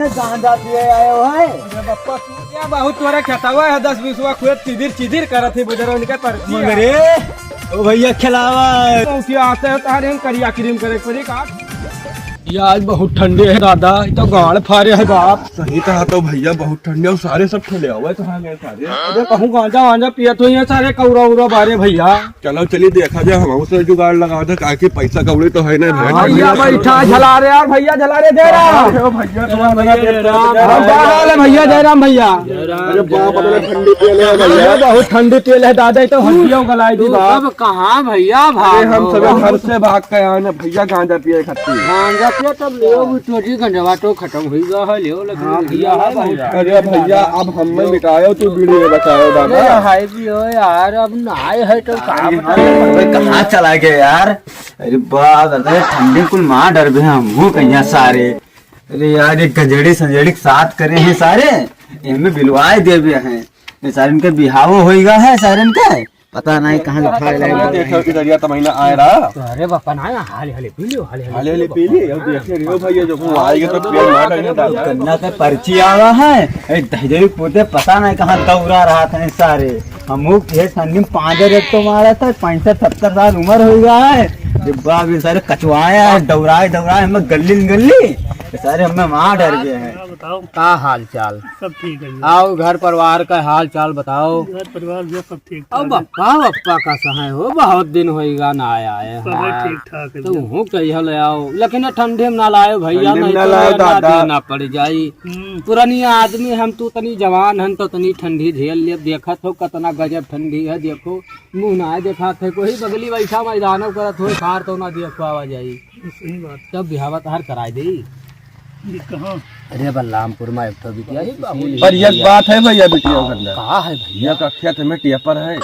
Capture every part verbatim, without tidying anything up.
गांजा पिए आए हो है? अरे बप्पा, तू क्या बहुत तोरा खेतवा है, दस बीसवा खेत चिदिर चिदिर करत है, बुजुर्ग उनके पर मगरे, ओ भैया खिलावा। तो क्या आते हैं तारे हम करिया क्रीम करे पड़ी का? ये आज बहुत ठंडे है दादा, ये तो गाड़ फारे है बाप। सही कहा तो भैया, बहुत ठंडे, और सारे सब ठेले हुए कहाँ गए सारे? अरे कहूँ गांजा वांजा पियत हुई है सारे कौरा उरा बारे भैया। चलो चलिए देखा जाए, हम उसे जुगाड़ लगा दे, काहे कि पैसा कौड़ी तो है ना भाई। हाँ, भैया बैठा, झला रे यार, भैया झला रे, जय राम। अरे भैया, तुम्हारा भैया, जय राम। अरे का हाल है भैया, जय राम भैया। जय राम, अरे जय बाप, राम। अरे ठंडी तेल है भैया। अरे बहुत ठंडी तेल है दादा, ये तो हड्डियों गलाई दी तू बाप। सब कहाँ भैया, अरे हम भागो। सब घर से भाग के आए ना भैया, गांजा पिए खातिर। गांजा पिए तब ले, वो चोरी गंजवा तो खत्म हुई गया है, ले, लेकिन हाँ भैया, भैया, हाँ भैया। अरे भैया, अब हमें मिटायो, तू बीड़ी में बचायो दादा। अरे हाय भी हो यार, अब ना आए है तो काम अरे कहाँ चला गया यार? अरे बाप, अरे ठंडी कुल मार डर बे हम, हूँ कहीं सारे। अरे यार, ये गजड़ी संजड़ी के साथ करे हैं सारे, इनमें बिलवाए देवे हैं। ये सारे इनके बिहावो होइगा है सारे इनके, पता नहीं कहाँ से उठा ले। देखो कि दरिया तो महीना आए रहा। तो अरे बापा ना, हाले हाले पी लियो, हाले हाले हाले हाले पी लियो, पी लियो। अब देखे रियो भैया, जो वो आएगा तो पेड़ मार डालेंगे दादा। गन्ना के पर्ची आवा है, ए दहिजरी पोते पता नहीं कहाँ दौड़ा रहा था सारे। हम लोग ये ठंडी में पाँच एक तो मारा था, पैंसठ सत्तर साल उम्र हो गया है। ये बाप, ये सारे कचवाए हैं, दौड़ाए दौड़ाए हमें गल्ली न गल्ली, ये सारे हमें मार डर गए हैं। बताओ। का हाल चाल? सब ठीक है जी। आओ, घर परिवार का हाल चाल बताओ। घर परिवार जो सब ठीक अब ठाक है। बप्पा, बप्पा का सहाय हो, बहुत दिन होइगा ना आया है। सब है हाँ। ठीक ठाक है तो जी। हूँ कहिया ले आओ, लेकिन ये ठंडी में ना लायो भैया, ठंडी में नहीं ना तो लायो ये ना दादा। देना पड़ जाई। हम्म। पुरानी आदमी हम, तू तनी जवान हन तो तनी ठंडी झेल ले। देखत हो कितना गजब ठंडी है, देखो मुँह ना देखात है कोई, बगली बैठा मैदानों करत हो, खार तो ना देख पावा जाई। सही बात। तब बिहावा तहार कराए दे। ये कहाँ? अरे बलरामपुर में एक ठो बिटिया है, सुशील पर एक बिटिया। बात है भैया, बिटिया करना। का है भैया? ये कखिया तुम्हें टेपर है।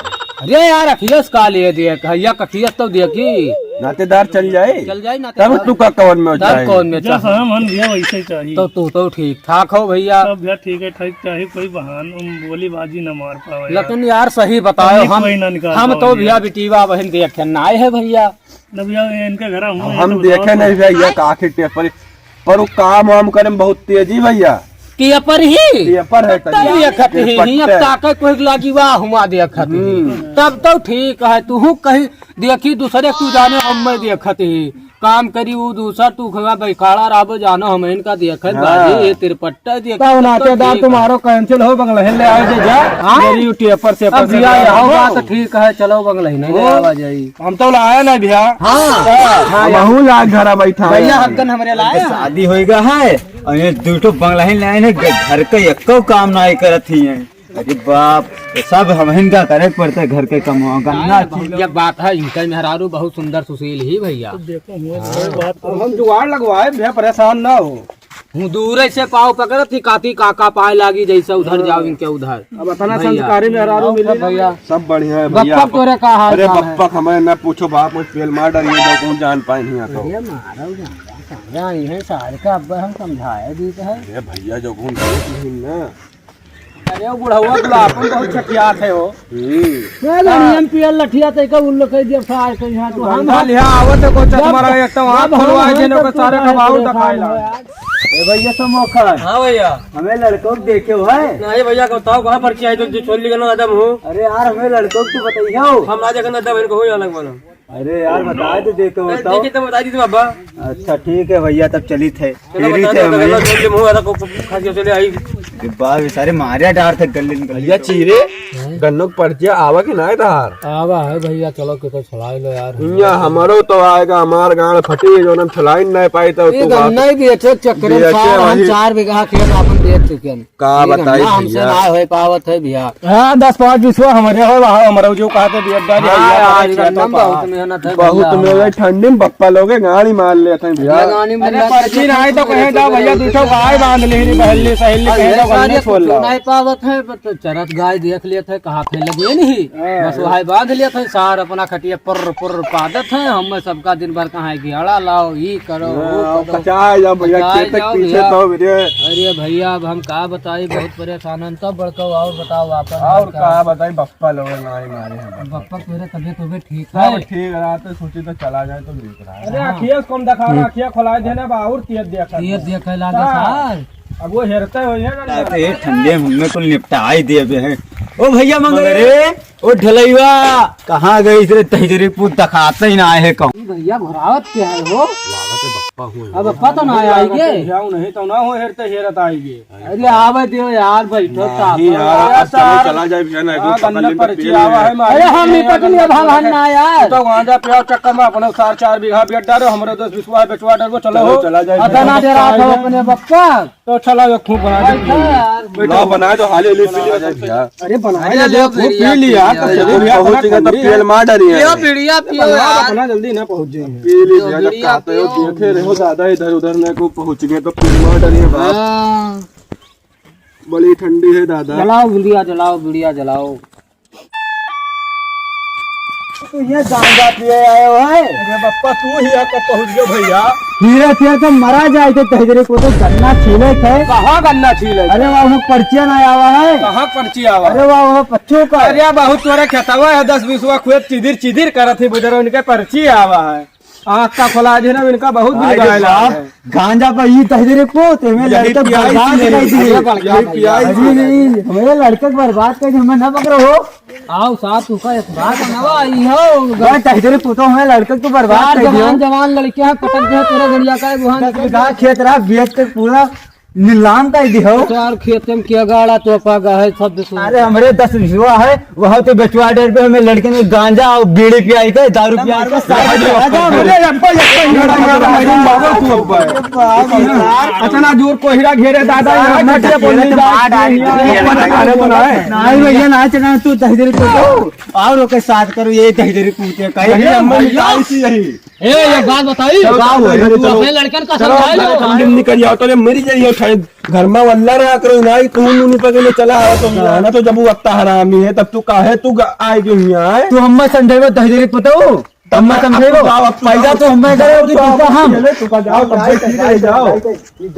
अरे यार, अखिलेश का लिए दे, कहिया कखिया तो देखी। नातेदार चल जाए। चल जाए ना तब तो। तू का कवन में तब जाए? कौन में जैसा चाहे? हम हन भैया वैसे ही चाहिए। तो तू तो ठीक ठाक हो भैया। सब भैया ठीक है, ठीक चाहिए, कोई बहान, बोली बाजी ना मार पावे यार। लेकिन यार सही बताओ, तकलीफ हम, कोई ना निकाल हम पावे तो यार। भैया बिटिया बहन देखे ना आए हैं भैया। ना भैया, ये इनके घर हम अब हैं, हम तो देखे बताओ। नहीं भैया, ये का आखिर टेपर, पर वो काम वाम करे में बहुत तेजी भैया। टेपर ही? टेपर है तब तनी। देखत ही, ही, अब टेपर। ताके कोई लागी वाह, हुआ देखत ही। हम्म। तब तो ठीक है, तू कहीं देखी दूसरे, तू जाने हम मैं देखत ही। काम करी वो दूसर, तू खवा बैखाड़ा रहबो, जानो हम इनका देखत हाँ। बाजी, ये तिरपट्टा देख। तो नातेदार ठीक है। तुम्हारो cancel हो, बंगलहिन ले आए जे जा। हाँ? मेरी टेपर से अब भैया, यहाँ हो। बात ठीक है, चलो बंगलहिन ले ओ। आवा जाई। हम तो लाया ना भैया। हाँ। हाँ, हाँ, हम हूँ ला घर बैठा भैया, है। हक्कन हमरे लाए हैं। शादी होइगा है, और ये दू ठो बंगलहिन लाए हैं, घर का एको काम ना करत ही हैं। अरे बाप, ये सब हमहिन का करे पड़ते घर के कमवा, गन्ना ये बात है, इनका मेहरारू बहुत सुंदर सुशील ही भैया। तो देखो, हुआ तो बात अब हम जुगाड़ लगवाए भैया, परेशान ना हो। हूँ दूर से पाँव पकड़त ही, काती काका पाए लागी, जैसे उधर जाओ इनके उधर। अब इतना भैया। संस्कारी मेहरारू मिली ना। भैया। सब बढ़िया है भैया। बप्पा तोरे का हाल अरे चाल है? बप्पा हमें ना पूछो बाप, मुझ पेल मार डालिए, जो कौन जान पाए नहीं तो। अरे मारो जान, समझा नहीं है, साल का अब हम समझाए दी तो है। अरे भैया, जो कौन देख नहीं ना। अरे वो बुढ़वा तो आपन बहुत छठियात है हो। हम्म। ए, लड़ियन पियल लठिया तै का उल्लो कह दिया सार के यहाँ तो हम गंधा लिहा आवत है, कोई जब, तुम्हारा एक तो आँख जब हम खुलवाए हैं देने तब को तू सारे कहे कमाऊ परेशान दिखाए ला। हो यार। ए भैया समोखन। हाँ भैया। हमें लड़कों को देखे हो है? नहीं भैया, बताओ कहाँ पर्ची आई तो जो छोड़ ली ना आदम हो। अरे यार, हमें लड़कों को तो बताइए हो। हम ना देखना आदम इनको हो यहाँ लग वाला। अरे यार, बता दे, दे तो नहीं, बताओ। ठीक है, तो बता दी थी बाबा। अच्छा, ठीक है भैया, तब चली थे। चलो, फिर ही बता थे दो, हमें। चलो, चलो, मुँह वाला को, को, खा के चले आई। अरे बाप, ये सारे मारिया डार थे गल्ले निकल भैया, चीरे, हैं? गन्नो के पर्चिया आवा कि ना धार? आवा है भैया, चलो, कितो छुड़ाई लो यार। भैया, हमारो तो आएगा, हमार गांड फटी, जो हम छुड़ाई नहीं पाई, तो ये तू बात गन्ना ही बेचे चक्कर में बेचे सार, हम वही। चार बीघा खेत अपन बेच चुके हैं। का ये बताई गन्ना हमसे भैया। ना हो पावत है भैया। हाँ, दस पाँच बीसवा हमरे हो, वहाँ हमरे जो कहा थे, बियद्दा जी, हाँ, भैया, यार, खेतों गन्ना में का। बहुत मेहनत है बहुत भैया। मेहनत, ठंडी में बप्पा लोगे गाड़ी मार लेते हैं भैया। भैया, गाड़ी में अरे, लगा पर्ची के ना आए तो कहे, "जा भैया, दू ठो गाय बांध ले, रे बहन ले, सहेल ले, अरे, कहे, "जा, सारे गन्ने छोड़ कुछ ला।" नहीं पावत है, पर तो चरत गाय देख लेते हैं, कहाँ थे लगे नहीं। हाँ। बस वहाँ बांध लेते हैं, सार अपना खटिया पुर्र, पुर्र पादत हैं, हम सबका दिन भर कहाँ है कि अड़ा लाओ, ई करो, वो हाँ, करो। कचाए जाओ भैया, कचाए खेत के जाओ पीछे भैया। तो मेरे। अरे भैया, अब हम का बताई, बहुत परेशान हैं। तब बड़का और बताओ आप। और का बताई, बप्पा लोग ना ही मारे हैं। बप्पा तोरे तबियत तबियत ठीक सब है? ठीक रहा तो सोची तो चला जाए तो देख रहा है। अरे हाँ। अखिया कम देखा रहा, अखिया खोला देना बा और तेज देखा। तेज देखे लागे हाँ। सार। अब वो हेरते होइहैं ना। ताते ठंडे में हमें कुल निपटाई देबे हैं। ओ भइया मंगरे, ओ ढलैया, कहाँ गइस रे तहजरी पूत, देखात ही ना है कहूँ। ई भइया घुरावत के है हो? लागत है बप्पा हुए। अब बप्पा तो ना आइगे। जाओ नहीं तो ना हो हेरते हेरत आइगे। अरे आवे दियो यार, बैठो नहीं यार, अब चलो चला जाए भइया, ना एकदम हाँ, गन्ना पकड़ लेंगे, पर्ची पेड़ आवा में। है, मारी अरे हम नहीं पकड़ लिया भाग ना यार। तो गांजा पियाव चक्कर में अपने सार चार बीघा बेच डालो, हमरे दस बीस बीघा बेचवा डालो, चलो चलो, हो। चला जाए अतना भइया। डरात हो अपने बप्पा। तो चला, ये खूब बना दे। बैठो यार। लाओ, बनाए तो हाले ले पी लिया भइया। अरे बनाए अरे ले, लो खूब पी लिया, पी लिया। पहुँच गए तो तेल मार डाली है। पियो बीड़िया, पियो यार। बना जल्दी ना पहुँच जाएंगे। पी ली पियो भइया, जब बीड़िया, खाते हो, पियो। देखे रहो दादा, इधर उधर में को पहुँच गए तो तेल मार डाली है बाप। हाँ। बड़ी ठंडी है दादा। जलाओ बीड़िया, जलाओ बीड़िया, जलाओ। तू ये गांजा पिए आए हो है? अरे बप्पा, तू ही यहाँ कब पहुँच गयो भइया? धीरे धीरे तो मरा जाए तो तहजरे को तो गन्ना छीले थे। कहाँ गन्ना छीले? अरे वाह, वो पर्चिया ना आवा है। कहाँ पर्ची आवा? अरे वाह, वो पच्चू का। अरे बहुत तोरे खेतवा है, दस बीसवा खेत चिदिर चिदिर करत है बुजरो, इनके पर्ची आवा है। आँख का खोला दे ना, इनका बहुत दिन अरे गाय बाप, लाल है। गांजा पर ई तहजरे को, ते में यही लड़के पियाई बर्बाद थी, कर दी। यही पियाई थी। अरे नहीं, हमारे लड़के बर्बाद कर दी, हमें ना पकड़ो हो। आओ साहब, तू का एक बात नवा आई हो। बस तहजरे को तो हमें लड़के तू बर्बाद चार कर दियो। जवान, जवान लड़के हैं, पटक दे तेरे गड़िया का गुहान। दस बीघा खेत रहा, बेच के पूरा नीलाम कर दी हो। चार खेत में क्या गाड़ा तो पागा है, सब बेचो। अरे हमरे दस बीघा है, वहाँ तो बेचवा डर पे हमें लड़के में गांजा और बीड़ी पियाई के, दारू पियाई के, साथ में आ जाओ। अरे अब्बा, ये कोई नहीं, बाबा तू अब्बा है। अतना जोर कोहिरा घेरे दादा, यहाँ खटिया पर नहीं जा। अरे तो ना है। नहीं भइया, ना चला, तू तहजरी को दो। और ओके साथ करो, ये तहजरी पूछे, कहे अरे भइया, भइया। ऐसी यही। ए, एक बात बताई। चलो, का चलो, हुआ? चलो, तू चलो। अपने लड़कन का चलो, समझा लो। हम निकल जाओ, तो ये मरी जाइए, शायद घर में वल्ला रहा करो, ना ही तू नूनी पकड़ ले चला आओ, तो ना, ना, तो जब वो अत्ता हरामी है, तब तू काहे तू ग-, आए क्यों नहीं आए? तू हम्मा समझेबो, दहजरी पुतऊ, तब हम्मा मैं समझेबो। अब तू जाओ, अब तू पैदा जाओ। तो हम्मा करो कि तू का हम? चले, तू का जाओ, तब से ठीक रह जाओ।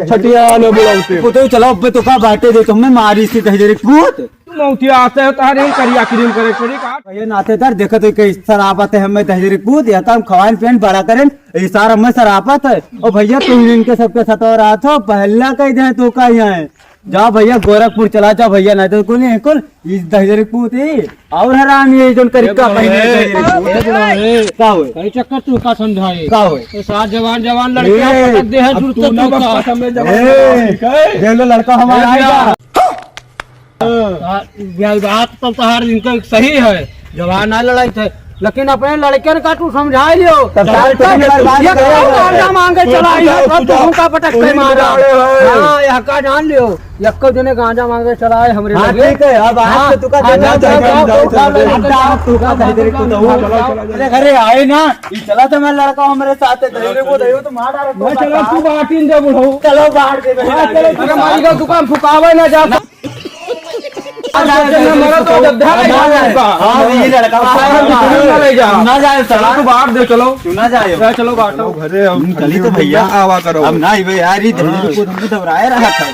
छठिया आने बुलाओ उसे। पुतऊ चलाओ, अब तो का बाटे दे, तुमने मारी सी दहजरी पूत। मौतिया आते हो तारे हम करिया क्रीम करे पड़ी का? भइया नातेदार देखत हो कि सरापत है, हमें दहजरी पूत, या तो हम खवाइन पेन बड़ा करें, ये सारा हमें सरापत है। ओ भइया, तू इनके सबके सतोरात हो, पहला कह दे तू का यहाँ है। जाओ भइया, गोरखपुर चला जाओ भइया, ना तो कुल, कुल, इस दहजरी पूत ही, और हराम ये जोन करिक्का ए, पहने ए, दहजरी पूत। ए, ए, का होए? कई चक्कर तू का समझाए? का होए? ये सात जवान, जवान लड़के ए, पटक दे हैं, अब जुड़ते तू ना तू बस का। पसंद में जवान ए, लड़का है। देख लो लड़का हमारा ए, आएगा। हाँ, यह बात तो तहार इनका सही है, जवान ना लड़ाई थे, लेकिन अपने लड़कन का तू समझा लियो। तब साल तो ये बर्बाद ये करो। कौन गांजा मांगे चला, ये तू सब तो जाओ, हुंका पटक के मारा। हाँ, यह का जान लियो, यक्को जने गांजा मांगे चला है हमरे हाँ, लगे। ठीक है, अब आज हाँ, से तू का आज जाओ, जाओ, जाओ, जाओ, जाओ, जाओ, जाओ, जाओ, जाओ, जाओ, जाओ, जाओ, जाओ, जाओ, अरे घरे आए ना, ये चला तो मैं लड़का हमरे साथ है, धैर्य को धैर्य तो मार डालो, मैं चलो, तू बांट ही दे, बुढ़ऊ। चलो, बांट दे, हाँ, चलो, अरे, मारी का दुकान फुकावे ना जा। आ जाए, मरो तो अयोध्या में आ जाए। हाँ, ये लड़का बाहर बाहर में ना ले जा। ना जाए, चलो, चलो। तू बाहर दे, चलो। क्यों ना जाए? जा, चलो, बाहर। चलो, घरे हम चली तो भैया। आवा करो। अब ना, ये यार, ये धीरे को तुमको घबराए रहा था।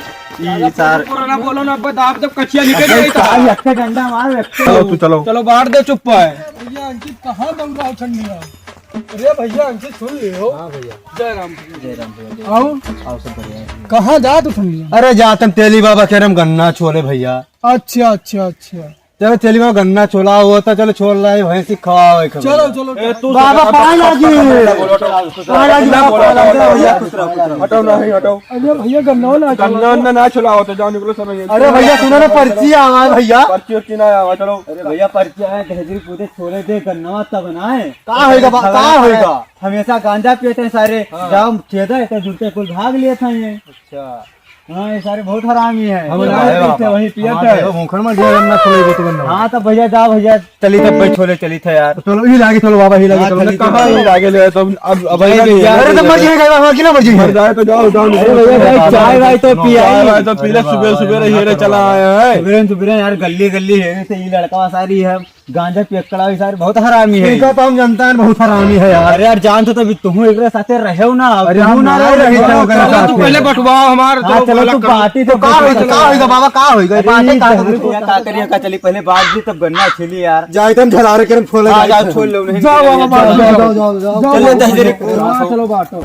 ये सार बोलो ना, बोलो ना, अब दाब जब कचिया निकल गई तो। अरे, अच्छा डंडा मार, अच्छा। चलो, तू चलो। चलो, बाहर दे, चुप है। भैया, अंकित कहाँ दौड़ा है ठंडी में? अरे भैया, अंकित सुन लियो। हाँ भैया। जय राम भैया। जय राम भैया, जय राम। आओ। आओ, सब बढ़िया है। कहाँ जा तू सुन लियो? अरे जा तम तेली बाबा के रम गन्ना छोले भैया। अच्छा, अच्छा, अच्छा। चलो तेली बाबा गन्ना छोला हुआ था, चलो छोल रहा है, भैंसी खवाओ एक चलो, चलो। ए, तू बाबा पाँच लागी। पाँच लागी, बाबा पाँच लागी। हटो, नहीं, हटो। अरे भैया, गन्ना वाला हटो। गन्ना, गन्ना ना छोला होता, जाओ निकलो सब। अरे भैया, सुनो ना, पर्ची आवा है भैया। पर्ची उर्ची ना आवा, चलो। अरे भैया, पर्ची आया, दहजरी पूते छोले दे, गन्ना तब ना है। का होएगा बा-, का होएगा? हमेशा गांजा पीते हैं सारे, हाँ। जाओ खेदा है तो जुड़ते कुल भाग लिए था ये। अच्छा। हाँ, ये सारे बहुत हरामी है। हम ये ना भाई पीते, बाबा। वही पिया हमारे था। तो भूखड़ में दिया, हम ना खुले तो बंद। हाँ, तो भैया जाओ भैया, चली तब भाई छोले चली था यार। तो चलो, ये लागे चलो बाबा, ये लागे हाँ, चलो। चली कहाँ चलो। ये लागे ले, तो अब, अब भाई भैया, अरे तो मर जाएगा बाबा, कि ना मर जाएगा? मर जाए तो जाओ, जाओ, अरे भैया, भाई, चाय वाय तो पिया चाय ही। वाय तो पी ले, अरे सुबह, बाबा, सुबह रे, ये रे चला आया है। सुबह, सुबह यार, गली, गली है, तो ये लड़का सारी है। गांजा पियक्कड़ा भी सारे बहुत हरामी है। इनका तो हम जानता है, बहुत हरामी है यार। अरे यार, जानते तो भी तुम एकरे साथे रहे हो ना, अरे तुम हम ना ना रहे, रहे, रहे हो, चलो, चलो, तू साथे। पहले बटवाओ हमार हाँ, तो चलो, अलग तू करो। बाटी तो तो का होई, का होई, बाबा, का होई, अरे, बाटे का होई? का करिया, का चली, पहले बात दी, तब गन्ना छिली यार। जाए, तुम झलारे के हम छोले हाँ, जाए। जाओ, छोल लो, नहीं जाओ, तो बाबा, जाओ, जाओ, जाओ, जाओ, जाओ, चलो, जाओ, दस जने। हाँ, चलो, बाटो।